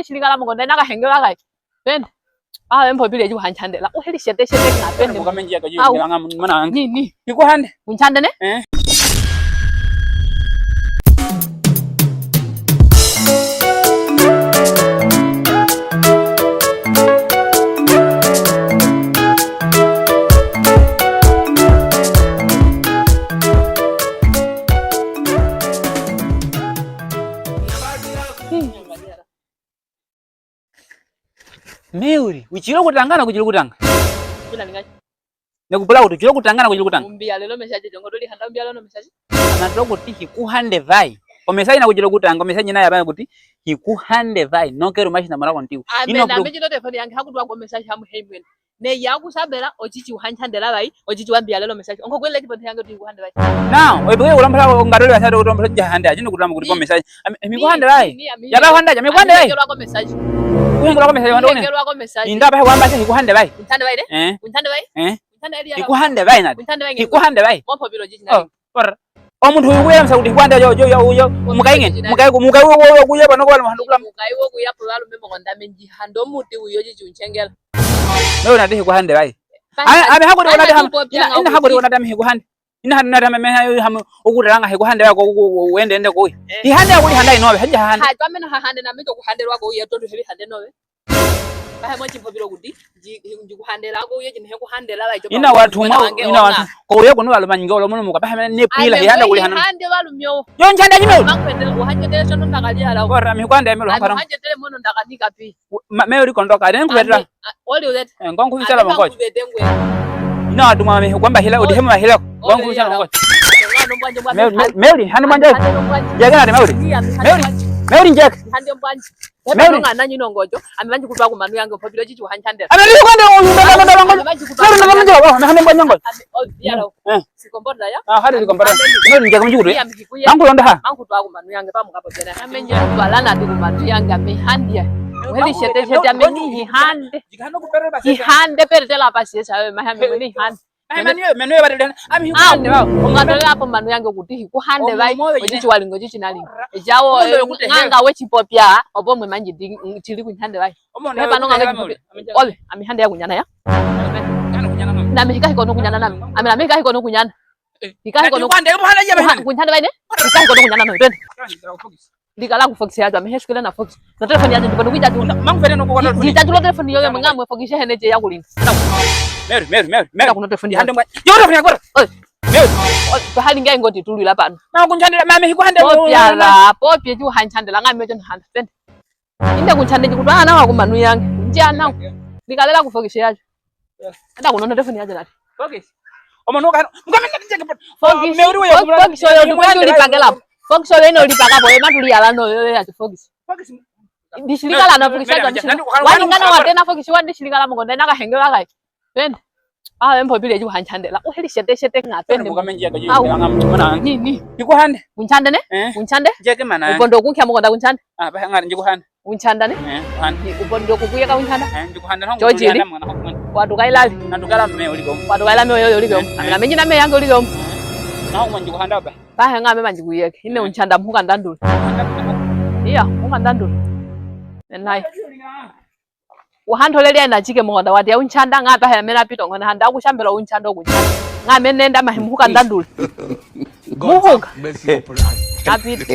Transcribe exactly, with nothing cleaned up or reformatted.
Shilika la mokonda ina kahengelwa kai. Pende. Awe mpopile ji kuhanchandela. Uheli shete shete nga pende. Mukamenji yaka ji. Au. Ngilanga mwana wangu. Ni, ni. Ikuhande. Kunchande ne? Eh. Mary, uchilo kutanga na kuchilo kutanga? Kuna ningaji. Nekupula kuti uchilo kutanga na kuchilo kutanga? Umbiya lelo meshaji, jongo doli handa umbiya lelo meshaji. Ana toko kuti hikuhande vai. Omeshaji na kuchilo kutanga, omeshaji na yaba kuti hikuhande vai. Nokelu mashi na mara kontiwa. Ame na mechilo telefoni yangu hakutwa kwa meshaji hamu heimwene. Ne yakusabela, ochichi uhanchandela vai, ochichi wambiya lelo meshaji. Ongo kwele chipote yangu ti kuhande vai. Now, oyo bwe ulambula ngarole basado ulambula jahande, ajini kutama kuti ko meshaji. Ami kuhande vai. Yaba handa, ami kuhande vai. Kuhengela ko meshaji, wanda une. Inda ba wamba se kuhande vai. Kuhande vai de? Eh. Kuhande vai? Eh. Kuhande vai nati. Kuhande vai. Kuhande vai. Mopo bilo jiji nati. Ora. Omuntu uyu kuya msa kuti hikuhande yo, yo, yo, yo. Mukainge, mukai, mukai wo, wo, wo, kuya pano kwa muhandu kula. Mukai wo kuya kwa lume mokonda menji hando muti uyo jiji unchengela. Mary nati hikuhande vai. Ame hakuri wona deham. Ina hakuri wona deham hikuhande. Ina hanu nati ame hayo hamu ukutalanga hikuhande vai ko wende ende ko. Hihande akuli handa ino vai, haja hande. Haja ame no hahande na mito kuhande lwa ko uyo tondu hebi hande no vai. Bahe mo chimpopilo kuti, nji, nji kuhandela ko uyo jini he kuhandela vai. Ina watu mwa, ina watu. Ko uyo kunu walo manjinga walo munu muka, bahe mene ne pila, hihanda kuli hana. Hande walo myo. Yo nchanda jime. Makwendela, uhajetele shono ndakali ala. Kora, mi kwande melo, kora. Uhajetele mono ndakanika pi. Mary kondoka, ade nkubetela. Oli ulete. Eh, ngongu bisala mongoji. Ina watu mwa mi kwamba hila, udi hemu hila. Ngongu bisala mongoji. Mary, Mary, hanu mwanje. Jeke nati Mary. Mary, Mary njeke. Hande mbanje. Mary. Nonga nanyi nongojo, ami manji kutwa ku manu yange popilo chichi uhanchandela. Ami manji kutwa ku manu yange. Mary, nonga nanyi nongojo. Ami, oh, yala. Eh. Sikombota ya. Ah, hadi sikombota. Mary njeke manji kutwa. Mangu londa ha. Mangu twa ku manu yange pamukapo jena. Ami nje kutwa lana di ku manu yange ami handia. Weli shete shete ami ni hihande. Hihande pere tela pasi esa we mahame ni hande. Ai, manu yo, manu yo badele. Ami hikuhande vai. Ungatole apo manu yange kuti hikuhande vai. Ochichi walingo chichi nalingo. Ejawo nganga wechipopya. Opo mwe manji chili kunchande vai. Mwe pano nganga wechipopya. Obe, ami hande ya kunyana ya. Nami hika hiko no kunyana nami. Ami nami hika hiko no kunyana. Hika hiko no kunchande vai ne. Hika hiko no kunyana nami. Likala ku Fox yajo, ami heshikile na Fox. No telefoni yajo, ndipano kuijaju. Mangu fete no kukono. Ndijaju lo telefoni yoyo, mwe ngamwe Fox ishe hene je ya kulinga. Mary, Mary, Mary, Mary. Kuno telefoni yajo. Yo telefoni yajo. Oi. Mary. Oi, hali ngai ngoti tulwila pano. Mangu nchandela, mami hikuhande. Popya la, popya ju hanchandela, ngai mejo handa. Pende. Inde kunchande jikutwa ana wa ku manu yange. Nje ana. Likalela ku Fox yajo. Ada kuno telefoni yajo nati. Fox. Omo no kano. Mukame nati jeke pot. Fox. Mary uyo. Fox oyo ndi kwani ulipakela. Fox oyo ino ulipaka po. Ema tuli yala no yo ya Fox. Fox. Ndishilika la na Fox ajo ndishilika. Wani ngana watena Fox wani ndishilika la mokonda ina kahengelwa kai. Pende. Awe mpopile ji kuhanchandela. Uheli shete shete nga pende. Mukame njia kaji. Ni, ni. Ikuhande. Kunchande ne? Kunchande? Jeke mana. Upondo kunkia mokonda kunchande. Ah, ba ngana jikuhande. Unchanda ne? Eh, kuhanda. Upondo kukuyeka unchanda? Eh, ndikuhanda nongo. Chochili. Kwatukaila mi. Nandukaila me uliko. Kwatukaila me uyo uliko. Eh. Amina menji na me yange uliko. Eh. Nongo ndikuhanda ba. Bahe nga me manjikuyeke. Ine unchanda mhuka ndandule. Iya, mhuka ndandule. Enai. Uhantolele na chike mokonda wati ya unchanda nga bahe mena pito ngona handa kushambela unchanda kunchanda. Nga me nenda mahi mhuka ndandule. Mhuka. Kapita.